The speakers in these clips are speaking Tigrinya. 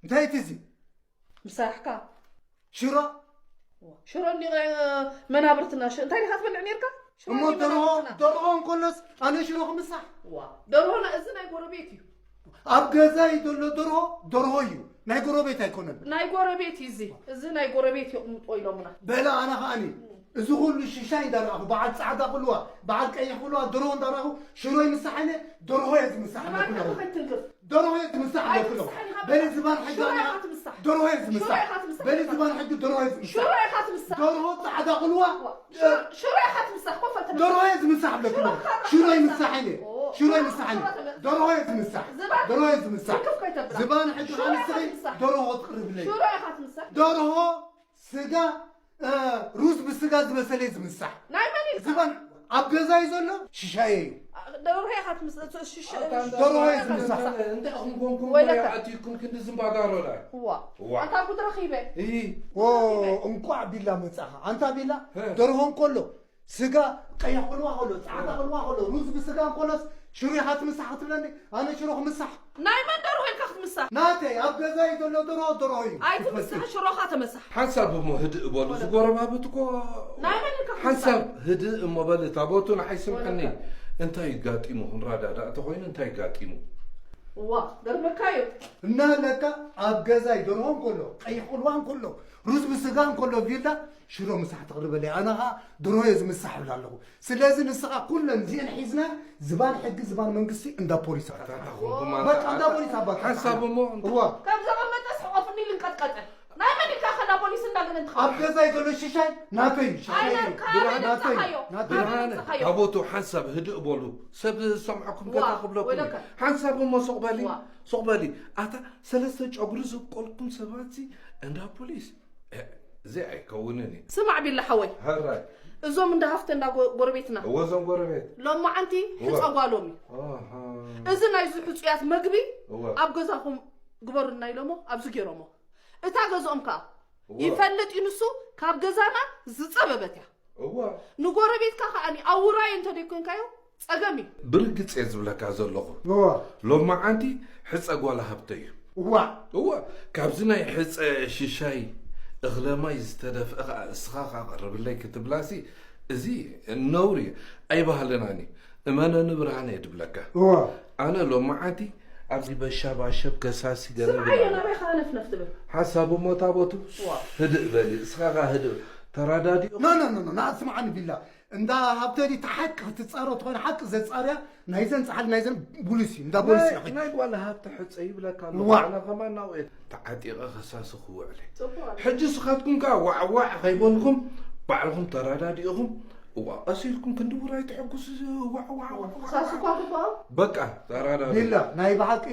እንታይ እቲ እዚ? ምሳሕካ? ሽሮ? ሽሮ እንዲ መናብርትና ሽ-፣ እንታይ ዲኻ ትበልዕ ነርካ? ሽሮ እሞ እንዲ ደርሆ፣ መናብርትና። ደርሆ እንከሎስ ኣነ ሽሮ ክምሳሕ? ዋ፣ ደርሆና እዚ ናይ ጎረቤት እዩ። ኣብ ገዛይ ዘሎ ደርሆ፣ ደርሆ እዩ። ናይ ጎረቤት ኣይኮነን። ናይ ጎረቤት እዩ እዚ። እዚ ናይ ጎረቤት የቕምጦ ኢሎምና። በላ ኣነ ከኣኒ፣ እዚ ኩሉ ሽሻይ እንዳረኣኹ፣ በዓል ጻዕዳ ክልዋ፣ በዓል ቀይሕ ክልዋ፣ ደርሆ እንዳረኣኹ፣ ሽሮ ይምሳሕ ኢለ፣ ደርሆ እየ ዝምሳሕ ዝባን ኣለኩ። ሕቶ ከይትንክፍ። ደርሆ እየ ዝምሳሕ ኣለኩ። ኣይትምሳሕ ኢኻ በሊ በላ። ዝባን ሕጂ ሽሮ ኣነ ኢኻ ትምሳሕ። ደርሆ እየ ዝምሳሕ። ሽሮ ኢኻ ትምሳሕ። በሊ ዝባን ሕጂ ደርሆ እየ ዝምሳሕ። ሽሮ ኢኻ ትምሳሕ። ደርሆ ጻዕዳ ክልዋ፣ ሽሮ፣ ሽሮ ኢኻ ትምሳሕ። ኮፍ ኣልተመሳሕ። ደርሆ እየ ዝምሳሕ ኣለኩ። ሽሮ ኢኻ ሽሮ ትምሳሕ። ይምሳሕ ኢለ። ኦ፣ ሽሮ ይምሳሕ ኢለ። ሽሮ ተመ-፣ ደርሆ እየ ዝምሳሕ። ዝባን ደርሆ እየ ዝምሳሕ። ትንክፍ ከይተብላ። ዝባን ሕጂ ሽሮ ኢኻ ኣንስተይ ትምሳሕ። ደርሆ ክትቅርብለይ። ሽሮ ኢኻ ትምሳሕ። ደርሆ ስጋ፣ እ፣ ሩዝ ብስጋ ዝበሰለ ዝምሳሕ። ናይ መን ኢልካ? ዝባን ኣብ ገዛ እዩ ዘሎ፣ ሽሻየ እዩ። አ፣ ደርሆ ኢኻ ትምስ-፣ እ፣ ሽሽ-፣ ኣታ እንዳ ደርሆ እየ እንታይ ዝምሳሕ። እንታይ እንታይ ኢኹም ኮንኩም ወይለካ። ኣቲኩም ክንዲ ዝምባዳሮ ዳይ? ዋ። ዋ። ኣንታ ጉድ ረኺበ። እይ። ኦ፣ እንቋዕ ቢላ መጻኻ። ኣንታ ቢላ፣ እ። ደርሆ እንከሎ፣ ስጋ ቀይሕ ቅልዋ ከሎ፣ ጻዕዳ ቅልዋ ከሎ፣ ሩዝ ብስጋ እንከሎስ፣ ሽሮ ኢኻ ትምሳሕ ክትብለኒ? ኣነ ሽሮ ክምሳሕ? ናይ መን ደርሆ ኢልካ ክትምሳሕ? ናተይ ኣብ ገዛይ ዘሎ ደርሆ ደርሆ እዩ። ኣይትምሳሕ፣ ክትፈልጢ። ሽሮኻ ተመሳሕ። ሓንሳብ እሞ ህድእ በሉ፣ ዝጎረባብት እኮ። ናይ መን ኢልካ ክትምሳሕ? ሓንሳብ ህድእ እሞ በሊ፣ ታቦቱ ንዓይ ስምዐኒ። ወለካ። እንታይ ጋጢሙ? ክንረዳዳእ ተኾይኑ እንታይ ጋጢሙ? ዋ፣ ገርመካ እዩ። እና ለካ ኣብ ገዛይ ደርሆ እንከሎ፣ ቀይሕ ቅልዋ እንከሎ፣ ሩዝ ብስጋ እንከሎ ቪላ ሽሮ ምሳሕ ተቕርበለይ። ኣነ ኸኣ ደርሆ እየ ዝምሳሕ እብል ኣለኹ። ስለዚ ንስኻ ኩለን እዚአን ሒዝና ዝባን ሕጊ፣ ዝባን መንግስቲ፣ እንዳ ፖሊስ ኣታ ኣታ። ታኹም ኩማን በቃ እንዳ ኣታ። ፖሊስ ኣባታ ሓንሳብ እሞ እንተ እዋ። ከም ዘቐመጠስ ሕቆፍኒ ልንቀጥቀጠ። ናይ መን ኢልካ ከላ ፖሊስ እንዳገነ እንትኸውን? ኣብ ገዛይ ዘሎ ሽሻይ ናተይ እዩ። ሽሻይ እዩ። ኣይነርካ፣ ብርሃን ናተይ፣ ናተይ። ናተይ። ብርሃን፣ ኣበይ ነብሰኻዮ? ታቦቱ ሓንሳብ ህድእ በሉ። ሰብ ዝሰምዐኩም ዋ፣ ገዛ ክብለኩም እዩ። ወለካ። ሓንሳብ እሞ ሱቕ በሊ፣ ዋ። ሱቕ በሊ። ኣታ ሰለስተ ጨጉሪ ዘብቆልኩም ሰባት ሲ እንዳ ፖሊስ? እ፣ እዚ ኣይከውንን እዩ። ስማዕ ቢላ ሓወይ። ሃራይ። እዞም እንዳ ሃፍተ እንዳ ጎ-፣ ጎረቤትና። እወ፣ እዞም ጎረቤት። ሎማዓንቲ እወ። ሕጸ ጓሎም እዩ። ኣሃ። እዚ ናይዚ ሕጹያት መግቢ እወ። ኣብ ገዛኹም ግበሩልና ኢሎሞ ኣብዚ ገይሮሞ። እታ ገዝኦም ከኣ እወ። ይፈልጥ እዩ ንሱ ካብ ገዛና ዝጸበበት እያ። እወ። ንጎረቤትካ ከኣ ኣውራይ እንተ ደይኮንካዮ ጸገም እዩ። ብርግጽ እየ ዝብለካ ዘለኹ። እወ። ሎማዓንቲ ሕጸ ጓል ሃብተ እዩ። እዋ። እወ። ካብዚ ናይ ሕጸ ሽሻይ እኽለ ማይ ዝተደፍአ ከኣ እስኻ ከኣ ቀርብለይ ክትብላሲ እዚ ነውሪ እዩ። ኣይባህልናን እዩ። እመነኒ ብርሃነ እየ ድብለካ። እወ። ኣነ ሎማዓንቲ ኣብዚ በሻባሸብ ከሳሲ ገለ ስምዓዮ፣ ብላ። ናበይ ኸኣ ነፍነፍ ትብል? ሓሳቡ ሞታ ቦቱ ዋ። ህድእ በሊ፣ እስኻ ኸኣ ህድእ። ተራዳዲኡ። ኖ፣ ኖ፣ ኖ፣ ኖ፣ ና ስምዓኒ ቢላ። እንዳ ሃብተ ዲ ተሓቂ ክትጻሮ ትኾነ ሓቂ ዘጻርያ ናይዘን ጻሓል ናይዘን ቡሊስ እዩ፣ እንዳ ቡሊስ ናይ፣ እዩ። ናይ ጓል ሃብተ ሕጸ ይብለካ ኣለኹ። ዋ። ኣነ ኸማን ናብኡ እየ ተዓጢቐ ከሳሲ ክውዕል እየ። ጽቡቕ። ሕጂ ስኻትኩም ከኣ ዋዕ ዋዕ ኸይበልኩም ባዕልኹም ተራዳዲእኹም እዋ፣ ቀስ ኢልኩም ክንዲ ውራይ ተሐጉሱ፣ ዋዕ፣ ዋዕ፣ ዋዕ፣ ዋዕ። ክሳስ እኳ ትበሃል? በቃ፣ ተራዳዲ። ቢላ፣ ናይ ብሓቂ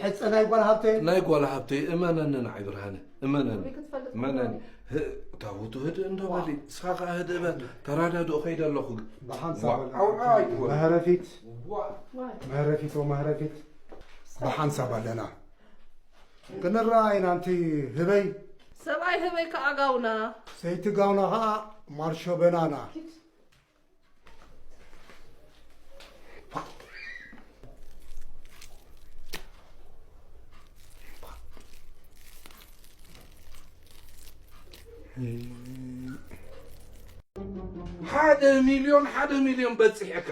ሕጸ ናይ ጓል ሃብተይ? ናይ ጓል ሃብተይ፣ እመነኒ ንዓይ ብርሃነ፣ እመነኒ፣ ወይ ክትፈልጥ እመነኒ። ትኽእል። ህ-፣ ታቦቱ ህድእ እንዶ ዋ። በሊ፣ እስኻ ከኣ ህድእ በል፣ ተራዳድኦ ከይደ ኣለኹ። ብሓንሳብ ዋዕ፣ በል። ዋዕ፣ ዋዕ፣ ዋዕ። መህረፊት። ዋዕ። ዋይ። መህረፊት ወመህረፊት። ብሓንሳብ ኣለና። ክንረኣይ ናንቲ ህበይ። ሰብኣይ ህበይ ከኣ ጋውና። ሰይቲ ጋውና ከኣ ማርሾ በናና። ሓደ ሚልዮን፣ ሓደ ሚልዮን በጺሕካ።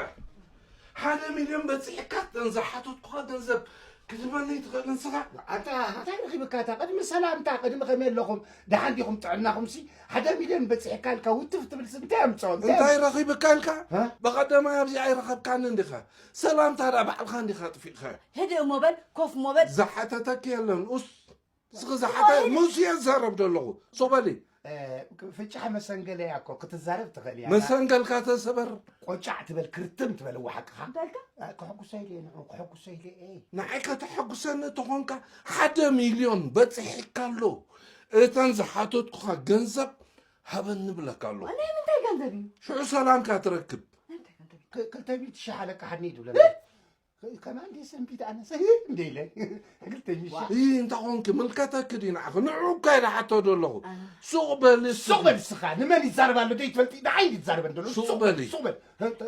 ሓደ ሚልዮን በጺሕካ፣ እተን ዝሓተትኩኻ ገንዘብ ክትህበኒ ትኽእል ንስኻ? ኣንታ፣ እንታይ ረኺብካ? እታ ቅድሚ ሰላምታ፣ ቅድሚ ከመይ ኣለኹም? ደሓን ዲኹም? ጥዕናኹምሲ? ሓደ ሚልዮን በጺሕካ ኢልካ ውትፍ ትብልሲ እንታይ ኣምጽኦ? እንታይ እንታይ ኣምጽኦ? ረኺብካ ኢልካ? ሀ? ብቐደማይ ኣብዚ ኣይረኸብካንን ዲኻ? ሰላምታ ደኣ ባዕልኻ እንዲኻ ኣጥፊእካ። ህድእ እሞ በል፣ ኮፍ እሞ በል። ዝሓተተኪ የለን። ኡስ፣ እስኺ ዝሓተ-፣ ሙሴ ዝዛረብ ዘለኹ። ሶበሊ። እ፣ ፍጫሕ መሰንገለያ እኮ ክትዛረብ ትኽእል እያ። መሰንገልካ ተሰበር። ቆጫዕ ትበል፣ ክርትም ትበል፣ እዋ ሓቅኻ። እንታይ ኢልካ? እ፣ ከሐጉሶ ኢለ እየ፣ ንዑ ከሐጉሶ ኢለ እየ። ንዓይ ከተሐጉሰኒ ተኾንካ፣ ሓደ ሚልዮን በጺሕካ ኣሎ። እተን ዝሓተትኩኻ ገንዘብ ሃበኒ ብለካ ኣለኹ። ናይ ምንታይ ገንዘብ እዩ? ሽዑ ሰላምካ ትረክብ። ናይ ምንታይ ገንዘብ እዩ? ክ-፣ ክልተ ሚእቲ ሺሕ ኣለካ፣ ሓኒ እዩ ዝብለኒ። ከማን ድየ ሰንቢት ኣነ ሰ-፣ እንደ ኢለ። ክልተ ሚእቲ ሺሕ። ዋ። እይ፣ እንታይ ኾንኪ? ምልከተኪ ድዩ ንዓኺ? ንዑ እኮ ኢለ ሓቶ ዶ ኣለኹ? ኣነ። ሱቕ በሊ፣ ሱቕ በል እስኻ። ንመን ይዛረብ ኣሎ? ደይ ትፈልጢ? ንዓይ ይዛረበን ዘሎ። ሱቕ ሱቕ፣ በሊ። ሱቕ በል።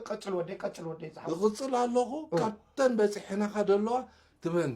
ቀጽል ወደይ፣ ቀጽል ወደይ፣ ዝሓው። እቕጽል ኣለኹ። እ። ካብተን በጺሕናኻ ደለዋ ትበኒ።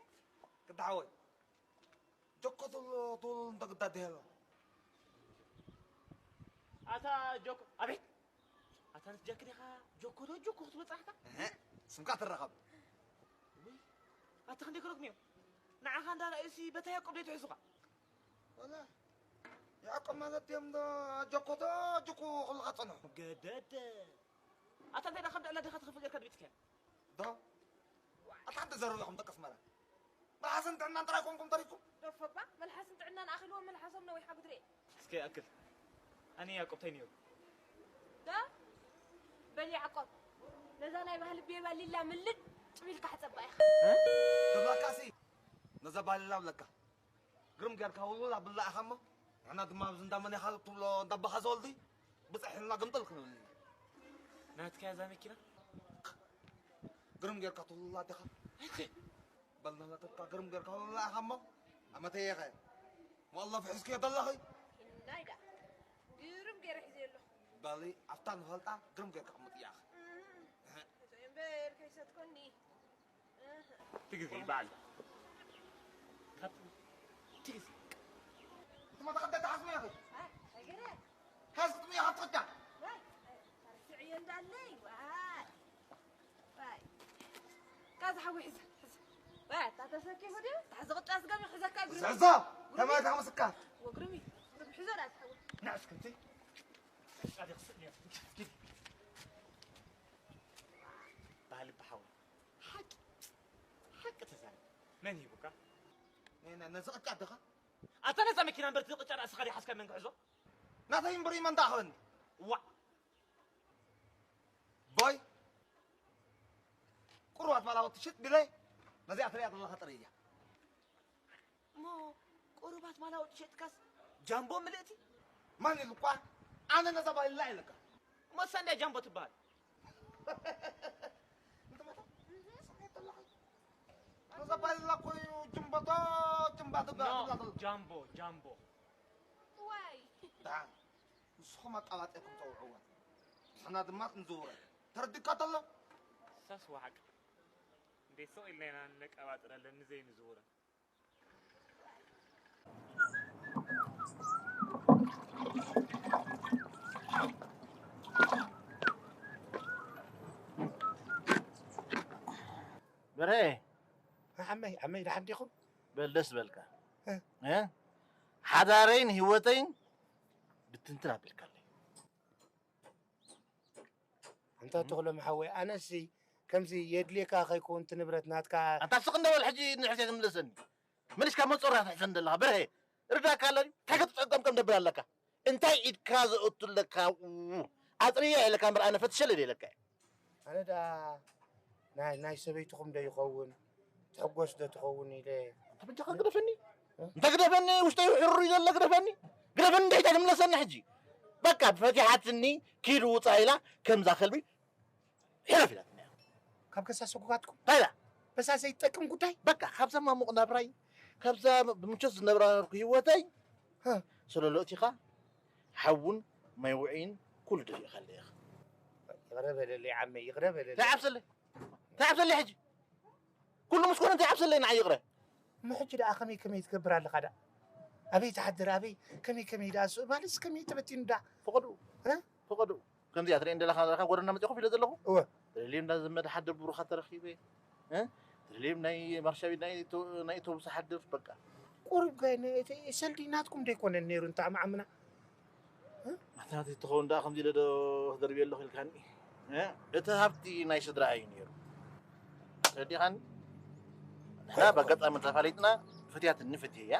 ክዳሓወይ ጆኮ ትብሎ ትብሎ እንተ ግዳ ድሄሎ ኣታ ጆኮ ኣቤት ኣታ ንስ ጃኪ ዲኻ ጆኮ ዶ ጆኮ ክትብል ጻሕካ እህ፣ ስምካ ትረኸብ። ውይ ኣታ ክንደይ ክረክም እዮም ንዓኻ እንዳ ረኣዩሲ በታ ያዕቆብ ዶ ትሕዙኻ ወላ ያዕቆብ ማለት እዮም ዶ ጆኮ ዶ ጅኩ ክብልኻ ጸንሑ። ገደደ ኣታ እንታይ ዳ ከም ደዕላ ዲኻ ትኸፍል ጌርካ ድቢጽካ ዶ ኣታ እንተ ዘረብኹም ደቂ ኣስመራ መልሓስን ጥዕናን ጥራይ ኮንኩም ተሪፍኩም። ደፈባ መልሓስን ጥዕናን ኣኺልዎም መልሓሶም ነዊሕ ኣጉድሬ እስከ ይኣክል ኣነ ያዕቆብ ታይ ነይሩ ዳ በል ያዕቆብ ነዛ ናይ ባህሊ ቤባ ሊላ ምልጭ ቢልካ ሕጸባ ኢኻ። ትብለካሲ ነዛ ባልላ ብለካ ግርም ጌርካ ውልውል ኣብላ ኢኻ እሞ ንሕና ድማ ኣብዚ እንዳ መን ኢኻ ትብሎ፣ እንዳ ኣባኻ ዘወልዲ ብፅሕ ኢልና ግምጥል ክንብል ኢና። ናትካ እያ እዛ መኪና? ግርም ጌርካ ትብሉላ ዲኻ? በል ንህለተካ ግርም ጌርካ ትብሉላ ኢኻ እሞ፣ ኣመተየኸ? ወላ ፍሒዝክዮ ዘለኺ? ኢናይ ደኣ ግርም ገይረ ሒዘዮ ኣለኹ። በሊ ኣብታ ንፈልጣ ግርም ጌርካ ቅምጥያ ኢኻ። እህ፣ እህ። እምበር ከይሰትኮኒ። ትግዚ በዓል። ካብ ትግዚ። እትማ ተቐደት ሓስመ ያኺ። ኣይ፣ ኣይገረ። ሓስ ክትሚ ያኸ ትኸዳ። ዋይ፣ ኣይ፣ ኣርትዕዮ እንዳለይ፣ ዋይ። ዋይ። ካዛ ሓዊ ሕዘ፣ ሕዘ። ዋይ፣ ኣታ ተሰኪፉ ድዩ? ታሕዚ ቅጫ ስጋብ ይሕዘካ እግሪ። ዝሕዞ፣ ጉርሚ። ተማታ ምስካ። ወግርሚ፣ ግርሚ ሕዞ ዳ ተሓዊ። ንዕስ ክንቲ። ኣዲ ክስእልያ። ባህሊ ብሓዊ። ሓቂ፣ ሓቂ ተዛረብ። መን ሂቡካ? ነ-፣ ነ-፣ ነዚ ቅጫ ኣደኻ? ኣታ ነዛ መኪና እምበር እቲ ቅጫ ርእስኻ ዲኻ ሓዝካ መን ክሕዞ? ናተይ እምበር መን ደኣ ክበኒ? ዋእ! ቦይ! ቁሩባት ማላወ ትሽጥ ቢለይ፣ ነዚኣ ትሪኣ ዘለኻ ጥርይ እያ። እሞ ቁሩባት ማላወ ትሸጥካስ ጃምቦ ምልእቲ? መን ኢሉኳ? ኣነ ነዛ ባይላ ኢለካ። እሞ እሳ እንድያ ጃምቦ ትበሃል። እንተ መታ፣ ስሜት ኣለኻ። ነዛ ባይላ እኮ እዩ ጅምበቶ፣ ጅምባቶ ኖ፣ ትብላ ዘለኻ። ጃምቦ፣ ጃምቦ። ዋይ። ደሓን፣ ንስኹም ኣቀባጢርኩም ጸውዕዋ። ንሕና ድማ ክንዝውረ። ተረዲእካ ተሎ? እሳስ ዋሓቅ። እንዴ ስቕ ኢልና ኢና ነቀባጥረለን ንዘይንዝውረን። በርሀ። ዓመይ፣ ዓመይ፣ ደሓን ዲኹም? በል ደስ በልካ። እ? እ? ሓዳረይን ህይወተይን ብትንትን ኣቢልካለይ። ኣንታ ተኽሎም ሓወይ፣ ኣነሲ ከምዚ የድልየካ ከይከውን እቲ ንብረት ናትካ። ኣንታ ስቕ እንደ በል ሕጂ ንሕሴ ትምለሰኒ። መሊስካ መጾራ ትሕሰን ዘለኻ። በርሀ፣ ርዳእካ ኣሎ ድዩ? እንታይ ክትጸቀምቀም ደብል ኣለካ? እንታይ ኢድካ ዘእቱ ኣለካ? ው-፣ ኣጽርያ ኢለካ እምበር ኣነ ፈትሸለ ኢለካ እየ። ኣነ ደኣ ናይ፣ ናይ ሰበይትኹም ዶ ይኸውን? ትሕጎስ ዶ ትኸውን ኢለ። ኣንታ በጃኻ ግደፈኒ። እንታይ ግደፈኒ? ውሽጠይ ሕሩር እዩ ዘሎ፣ ግደፈኒ። ግደፈኒ፣ እንታይ ትምለሰኒ ሕጂ? በቃ ፈቲሓትኒ፣ ኪድ ውጻ ኢላ፣ ከምዛ ከልቢ ሕረፍ ኢላትኒ እያ። ካብ ገዛ ሰጉጋትኩም? እንታይ ኢላ? በዛ ዘይጠቅም ጉዳይ? በቃ ካብዛ ማሙቕ ናብራይ፣ ካብዛ ብምቾት ዝነብራ ነበርኩ ህይወተይ፣ ሃ። ሰለሎ እቲኻ፣ ሓውን ማይ ውዕይን ኩሉ ደፊእኻለይ ኢኻ። ይቕረ በለለይ ዓመይ፣ ይቕረ በለለይ። እንታይ ዓብሰለይ? እንታይ ዓብሰለይ ሕጂ? ኩሉ ምስ ኮነ እንታይ ዓብሰለይ ንዓይ ይቕረ? እሞ ሕጂ ደኣ ከመይ ከመይ ትገብር ኣለኻ ደኣ? ኣበይ ትሓድር? ኣበይ ከመይ ከመይ ደኣ? ስእ ማለትስ ከመይ ተበቲኑ ደኣ? ፈቐድኡ። እ? ፈቐድኡ። ከምዚኣ ትርእየኒ ዘለኻ፣ ዘለኻ ጎደና መጺኹ ኢለ ዘለኹ? እወ። ተደልዮም እንዳ ዘመድ ሓደር ብሩኻት ተረኺበ። እ? ተደልዮም ናይ ማርሻ ቤት ናይ ቶ-፣ ናይ ኣውቶቡስ ሓድር በቃ። ቁሩብ ከ ነ-፣ እቲ ሰልዲ ናትኩም ዶ ኣይኮነን ነይሩ እንተ ኣማዕምና? እ? ኣታ ናተይ ትኸውን ደኣ ከምዚ ኢለ ዶ ክደርብዮ ኣለኹ ኢልካኒ? እ? እቲ ሃብቲ ናይ ስድራ እዩ ነይሩ። ተረዲኻኒ? ንሕና ብኣጋጣሚ ተፋሊጥና፣ ፈትያትኒ ፈትየያ፣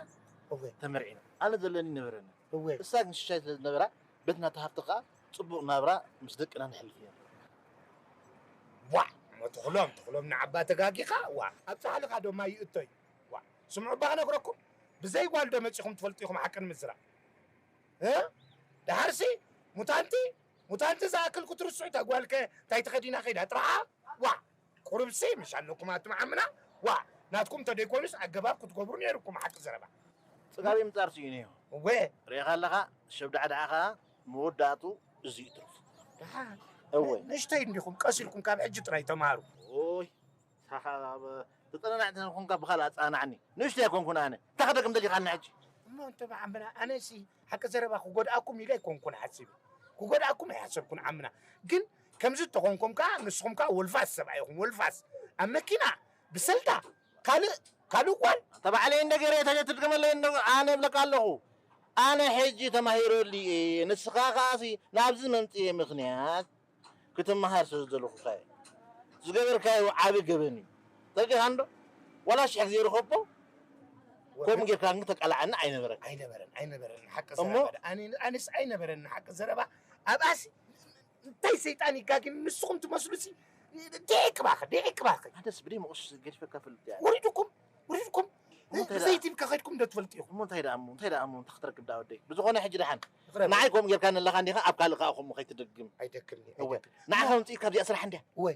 እወ። ተመርዒና። ኣነ ዘለኒ ነበረኒ። እወ። እሳ ግን ሽሻይ ስለ ዝነበራ፣ በቲ ናታ ሃብቲ ከኣ ጽቡቕ ናብራ ምስ ደቅና ነሕልፍ ነርና። ዋእ! እሞ ተኽሎም፣ ተኽሎም ንዓባ ተጋጊኻ? ዋእ! ኣብጽሓልኻ ዶ ማይ ይእቶይ? ዋእ! ስምዑ እባ ክነግረኩም፣ ብዘይ ጓል ዶ መጺኹም ትፈልጡ ኢኹም ሓቂ ንምዝራብ? እ? ደሓርሲ ሙታንቲ፣ ሙታንቲ ዝኣክል ክትርስዑ፣ እታ ጓልከ እንታይ ተኸዲና ከይዳ ጥራሓ? ዋእ! ቁሩብሲ ምሽ ኣለኩም ኣቱም ዓምና? ዋእ! ናትኩም እንተደይኮኑስ ኣገባብ ክትገብሩ ነይርኩም ሓቂ ዘረባ። ጽጋብ ምጻር ስኢነ እየ። እወ። ርኢኻ ኣለኻ፣ ሸብዳዕዳዕ ኸኣ መወዳእቱ እዚ እዩ ትርፉ። ደሓን። እወ። ን-፣ ንእሽተይ እንዲኹም፣ ቀስ ኢልኩም ካብ ሕጂ ጥራይ ተማሃሩ። ኦይ፣ ሳኻ ኣብ ተጸናናዕቲ ኮንካ ብኻልእ ኣጸናንዓኒ። ንእሽተይ ኣይኮንኩን ኣነ። እንታይ ክደግም ደሊኻኒ ሕጂ? እሞ እንተ ብዓምና፣ ኣነሲ ሓቂ ዘረባ ክጎድኣኩም ኢለ ኣይኮንኩን ሓሲበ። ክጎድኣኩም ኣይሓሰብኩን ዓምና። ግን ከምዚ እተኾንኩም ከኣ፣ ንስኹም ከኣ ወልፋስ ሰብኣይ ኢኹም፣ ወልፋስ። ኣብ መኪና፣ ብሰልዳ፣ ካልእ፣ ካልእ ጓል? ኣታ ባዕለይ እንደ ገይረ እየ ተጀ-፣ ትድገመለይ እንደ ኣነ እብለካ ኣለኹ። ኣነ ሕጂ ተማሂረሉ እየ። ንስኻ ከኣሲ ናብዚ መምጽኤ ምኽንያት ክትመሃር ስለ ዝደለኹካ እየ። ዝገበርካዮ ዓቢ ገበን እዩ። ተረዲኻ እንዶ? ዋላ ሽሕ ግዜ ርኸቦ፣ ከምኡ ጌርካ ግን ተቃልዓኒ ኣይነበረን። ኣይነበረን፣ ኣይነበረን። ሓቂ እሞ ዘረባ ደ-፣ ኣነ-፣ ኣነስ ኣይነበረን ሓቂ ዘረባ። ኣብኣሲ እንታይ ሰይጣን ይጋግን ንስኹም ትመስሉሲ ዲዕቅ ባኸ፣ ዲዕቅ ባኸ። ኣነስ ብደይ መቑስ ገዲፈካ ፈልጥ እያ። ወሪድኩም፣ ወሪድኩም። እንታይ ደኣ? ብዘይቲ ከኸድኩም ዶ ትፈልጡ ኢኹም? እሞ እንታይ ደኣ እሞ፣ እንታይ ደኣ እሞ፣ እንታይ ክትረክብ ደኣ ወደይ? ብዝኾነ ሕጂ ደሓን። ይቕረ በል። ንዓይ ከምኡ ጌርካ ነለኻ እንዲኻ፣ ኣብ ካልእ ከኣ ከምኡ ከይትድግም። ኣይደክምኒ፣ እወ። ኣይደክምኒ። ንዓኻ እሞ። ውፅኢት ካብዚኣ ስራሕ እንድያ። እወ።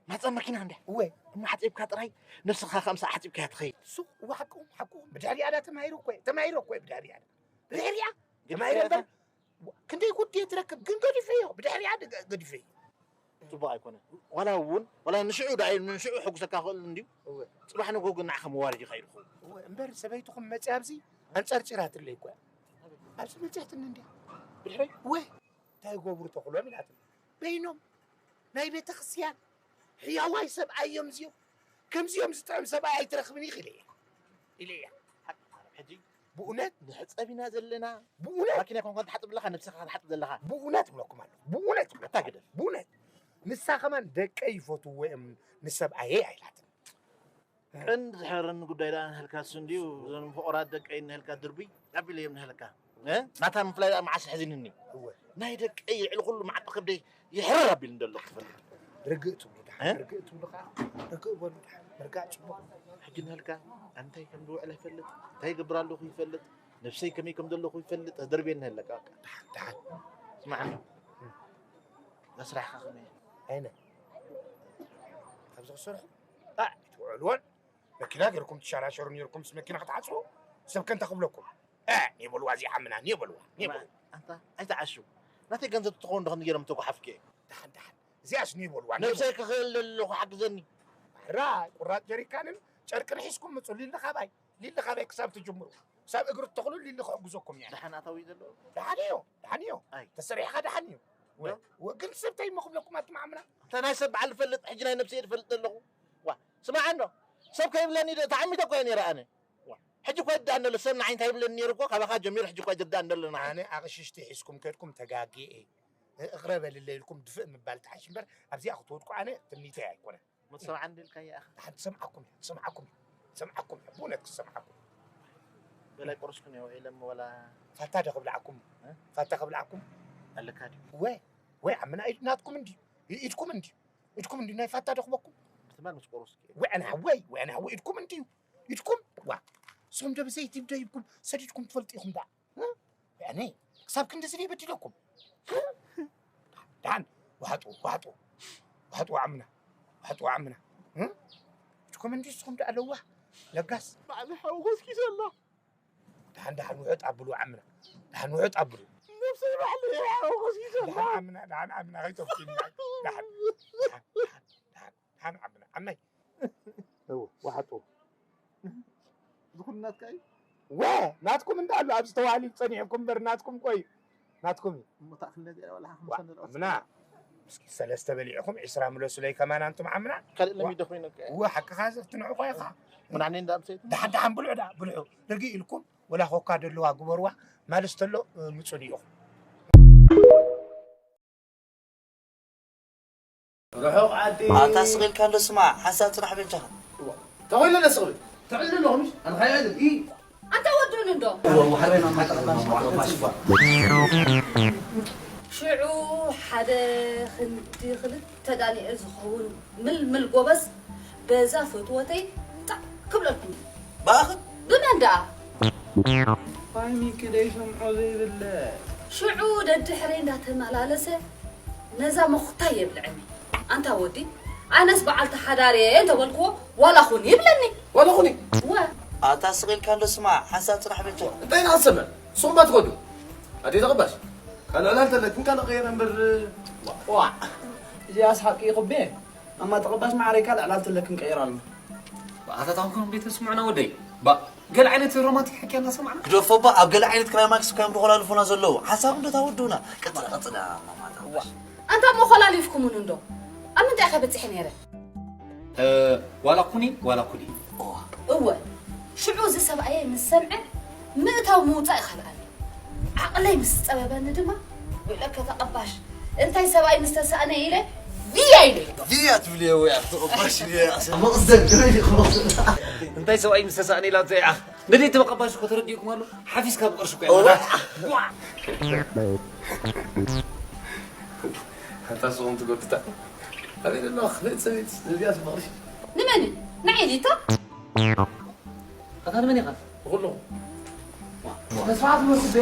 ማህፀን መኪና እንድያ። እወ። እሞ ሓፂብካ ጥራይ፣ ነብስኻ ከምሳ ሓፂብካ እያ ትኸይድ። እሱ፣ እወ፣ ሓቅኹም፣ ሓቅኹም። ብድሕሪኣ ዳ ተማሂሩ እኮ እየ፣ ተማሂሩ እኮ እየ ብድሕሪኣ ዳ። ብድሕሪኣ ተማሂሩ እምበር፣ ክንደይ ጉድ እየ ትረክብ፣ ግን ገዲፈዮ፣ ብድሕሪኣ ድ-፣ ገዲፈዮ። ጽቡቕ ኣይኮነን። ዋላ እውን፣ ዋላ ንሽዑ ደኣ፣ ንሽዑ ሕጉሰካ ክእል እንድዩ። እወ። ጽባሕ ንግሆ ግን ንዓኻ መዋረዲ ከይዱ ክኸውን። እወ፣ እምበር ሰበይትኹም መጽያ ኣብዚ ኣንጸርጺራትለይ እኮ እያ። ኣብዚ መጽያትኒ እንድያ። ብድሕረይ? እወ፣ እንታይ ይገብሩ ተኽሎም ኢላትኒ። በይኖም፣ ናይ ቤተክርስትያን፣ ሕያዋይ ሰብኣይ እዮም እዚኦም። ከምዚኦም ዝጥዕም ሰብኣይ ኣይትረኽብን ኢኺ ኢለያ። ኢለያ። ሓቂ ማርያም፣ ሕጂ ብእውነት ንሕጸብ ኢና ዘለና። ብእውነት? ማኪና ኮንካ ትሓጽብ ኣለኻ፣ ነብስኻ ትሓጽብ ዘለኻ። ብእውነት እብለኩም ኣለኹ። ብእውነት እብለኩም ኣታ ግደፍ። ብእውነት። ንሳ ከማን ደቀይ ይፈትውዎ እዮም ንሰብኣየይ ኣይላትን። ቀንዲ ዝሕረረኒ ጉዳይ ደኣ ንህልካ እሱ እንድዩ፣ እዞም ፍቑራት ደቀይ ንህልካ ድርብይ ኣቢለዮም ንህልካ። እ? ናታ ምፍላይ ደኣ መዓስ ሕዚንኒ? እወ። ናይ ደቀይ ልዕሊ ኩሉ መዓንጣ ከብደይ ይሕረር ኣቢሉ እንደሎ ክትፈልጥ። ርግእ ትብሉ ደሓን፣ እ? ርግእ ትብሉ ከኣ፣ ርግእ በሉ ደሓን፣ ምርጋእ ጽቡቕ። ሕጂ ንህልካ፣ እንታይ ከም ዝውዕል ኣይፈልጥ፣ እንታይ ይገብር ኣለኹ ይፈልጥ፣ ነብሰይ ከመይ ከም ዘለኹ ይፈልጥ፣ ተደርብየኒ ኣለካ በቃ። ደሓን፣ ደሓን። ስማዕኒ፣ እዛ ስራሕኻ ከመይ እያ? ኣይነ፣ ካብዚ ክሰርሑ፣ ጣዕ፣ ኣይትውዕልዎን። መኪና ጌርኩም ትሻራሸሩ ኔርኩም፣ ምስ መኪና ክትሓጽቡ፣ ሰብ ከ እንታይ ክብለኩም? እ፣ ኔበልዋ እዚኣ ዓምና፣ ኔበልዋ፣ ኔበልዋ። ኣንታ፣ ኣይትዓሹ። ናተይ ገንዘብ ትኸውን ዶ ከምዚ ጌሮም ተጓሓፍኪ? ደሓን፣ ደሓን። እዚኣስ ኔበልዋ፣ ኔበልዋ። ነብሰይ ክኽእል ኣለኹ፣ ሓግዘኒ። ማራ፣ ቁራጽ ጀሪካንን ጨርቅን ሒዝኩም ምጹ፣ ሊሊ ካባይ፣ ሊሊ ካባይ ክሳብ ትጅምሩ። ክሳብ እግሪ ትተኽሉ ሊሊ ክሕግዘኩም እያ። ደሓን ኣታዊ ዘለዎ? ደሓን እዩ፣ ደሓን እዩ። ኣይ። ተሰሪሕኻ ደሓን እዩ። ወ-፣ ዶ? ወ-፣ ግን ሰብ እንታይ እሞ ክብለኩም ኣቱም ዓምና? እንታይ ናይ ሰብ በዓል እፈልጥ፣ ሕጂ ናይ ነብሰይ እፈልጥ ኣለኹ። ዋ፣ ስማዕ እንዶ፣ ሰብ ከይብለኒ ዶ ተዓሚተ እኮ እየ ነይረ ኣነ። ዋ፣ ሕጂ እኮ ይርዳእ እንደሎ፣ ሰብ ንዓይ እንታይ ይብለኒ ነይሩ እኮ፣ ካባኻ ጀሚሩ ሕጂ እኮ ይርዳእ እንደሎ ንዓይ። ኣነ ኣቕሽሽቲ ሒዝኩም ከድኩም ተጋግየ እየ። እ-፣ እቕረ በልለይ ኢልኩም ድፍእ ምባል ትሓይሽ እምበር፣ ኣብዚኣ ክትወድቁ ኣነ ትምኒተይ ኣይኮነን። እሞ ትሰምዓኒ ኢልካያ ኢኻ? ደሓን ትሰምዓኩም እያ፣ ትሰምዓኩም እያ፣ ትሰምዓኩም እያ፣ ብእውነት ክሰምዓኩም። በላይ ቆረስኩን እየ ውዒለ እሞ ዋላ ፋታ ዶ ክብልዓኩም? እ? ፋታ ክብልዓኩም? ኣለካ ድዩ? ወይ፣ ወይ፣ ዓምና ኢድ ናትኩም እንድዩ፣ ኢ-፣ ኢድኩም እንድዩ፣ ኢድኩም እንድዩ ናይ ፋታ ዶ ክበኩም? ብትማል ምስ ቆረስኩ እየ። ወይ፣ ኣነ ሓወይ፣ ወይ፣ ኣነ ሓወይ፣ ኢድኩም እንድዩ፣ ኢድኩም? ዋ፣ ንስኹም ዶ ብዘይቲ ዶ ሂብኩም ሰዲድኩም ትፈልጡ ኢኹም ደኣ? እ? ያኔ ክሳብ ክንድዚ ድየ በዲለኩም? እ? ደሓን፣ ዋሕጡ፣ ዋሕጡ፣ ዋሕጡ ዓምና፣ ዋሕጡ ዓምና። እ? እትኩም እንዲ ንስኹም ደኣ ለዋህ፣ ለጋስ። ባዕሊ ሓወጎስኪ ዘላ። ደሓን፣ ደሓን ውሕጥ ኣብሉ ዓምና። ደሓን ውሕጥ ኣብሉ። ነብሰይ ባዕሊ እየ ሓወጎስኪ ዘላ። ደሓን ዓምና፣ ደሓን ዓምና፣ ከይተፍኪኒ። ደሓን፣ ደሓን፣ ደሓን፣ ደሓን፣ ደሓን ዓምና። ዓመይ። እዎ፣ ዋሕጡ። ዝኹሉ ናትካ እዩ? ወ፣ ናትኩም እንዳ ኣሎ፣ ኣብዚ ተዋህሊሉ ጸኒሕኩም እምበር ናትኩም ቆዩ። ናትኩም እዩ። እሞ እታ ክልተ እዚኣ ዋላ ሓሙሽተ ዋ፣ ንርኣስ። ምና፣ እስኪ ሰለስተ በሊዕኹም ዒስራ ምለሱለይ ከማን ኣንቱም ዓምና። ካልእ ዋ፣ ለሚዶ ኮይነ እኮ እየ። እወ፣ ሓቅኻ ዘፍትንዑ እኮ ኢኻ። ምናኒ እንዳ ኣምሰይቱ? ደሓን፣ ደሓን ብልዑ ደኣ፣ ብልዑ። ርግእ ኢልኩም፣ ወላ ኮካ ደለዋ ግበርዋ፣ ማልስ ተሎ፣ እ፣ ምጹ ድኢኹም። ርሑቕ ዓዲ። ኣታ ስቕ ኢልካ እንዶ ስማዕ፣ ሓንሳብ ጽናሕ በጃኻ። እዋ፣ እንታይ ኮይነ ደስ ክብል? ትዕልሉ ኣለኹ ምሽ? ኣነ ኸይዕልል፣ ኢ። ኣንታ ወድኡን እንዶ። እዋ፣ እዋ፣ ሓረና ማዕጠቕ፣ ማዕጠቕ፣ ማዕጠቕ፣ ሽፋ። ሽዑ ሓደ ክንዲ ክልተ ዳንኤል ዝኸውን ምልምል ጎበዝ በዛ ፍትወተይ ጣዕ ክብለልኩም። ብኣኽን? ብመን ደኣ? ዋይ ሚኪ ደይሰምዖ ዘይብለ። ሽዑ ደድሕረይ እንዳተመላለሰ ነዛ መኹታይ የብልዐኒ። ኣንታ ወዲ፣ ኣነስ በዓልቲ ሓዳር እየ እንተበልክዎ፣ ዋላ ኹኒ ይብለኒ። ዋላ ኹኒ? ወ። ኣታ ስቕ ኢልካ እንዶ ስማዕ፣ ሓንሳብ ጽናሕ በጃ። እንታይ ኢና ክንሰምዕ? ንስኹም ባ ትኸዱ። ኣዴ ተቐባሽ፣ ካልእ ዕላል ተለክን ካልእ ቀይረ እምበር፣ ዋ። ዋ። እዚኣስ ሓቂ እዩ ክቤ። ኣማ ተቐባሽ ማዕረይ ካልእ ዕላል ተለክን ቀይር ኣሎ። ኣታ ታንኩም ቤት ስምዑና ወደይ። ባ፣ ገለ ዓይነት ሮማንቲክ ሕክያ እናሰማዕና። ግደፎ ባ፣ ኣብ ገለ ዓይነት ክላይማክስ እኮ እዮም ዝኾላልፉና ዘለዉ። ሓሳብ እንዶ ታወዱና። ቀጽለ፣ ቀጽለ፣ ኣማ ተቐባሽ። ኣንታ እሞ ኾላሊፍኩሙን እንዶ? ኣብ ምንታይ ኢኻ በጺሐ ነይረ? እ፣ ዋላ ኩኒ፣ ዋላ ኩኒ። እወ፣ ሽዑ እዚ ሰብኣየይ ምስ ሰምዐ ምእታው ምውጻእ ይኸልኣኒ። ዓቕለይ ምስ ጸበበኒ ድማ፣ ውዕለከ ተቐባሽ፣ እንታይ ሰብኣይ ምስ ተሳእነ ኢለ ቪያ ኢለ። ቪያ ትብልዮ ወይ ኣቶ ተቐባሽ፣ ቪያ። መቕዘን፣ መቕዘን። እንታይ ሰብኣይ ምስ ተሳእነ ኢላ እንታይ ኢኻ? ነደይ ተቐባሽ እኮ ተረዲእኩም ኣሎ። ሓፊስካ ብቕርሺ እኮ እዋ። እያ። ኣታ ስኹም ትጎትታ። ኣበይ ዘለዋ ክፍለጥ ሰበይት ነዚኣ ትበቕርሽ? ንመን? ንዓይ ዲታ? ኣታ ንመን ኢኻ? ኩሉ መስዋዕት መስበ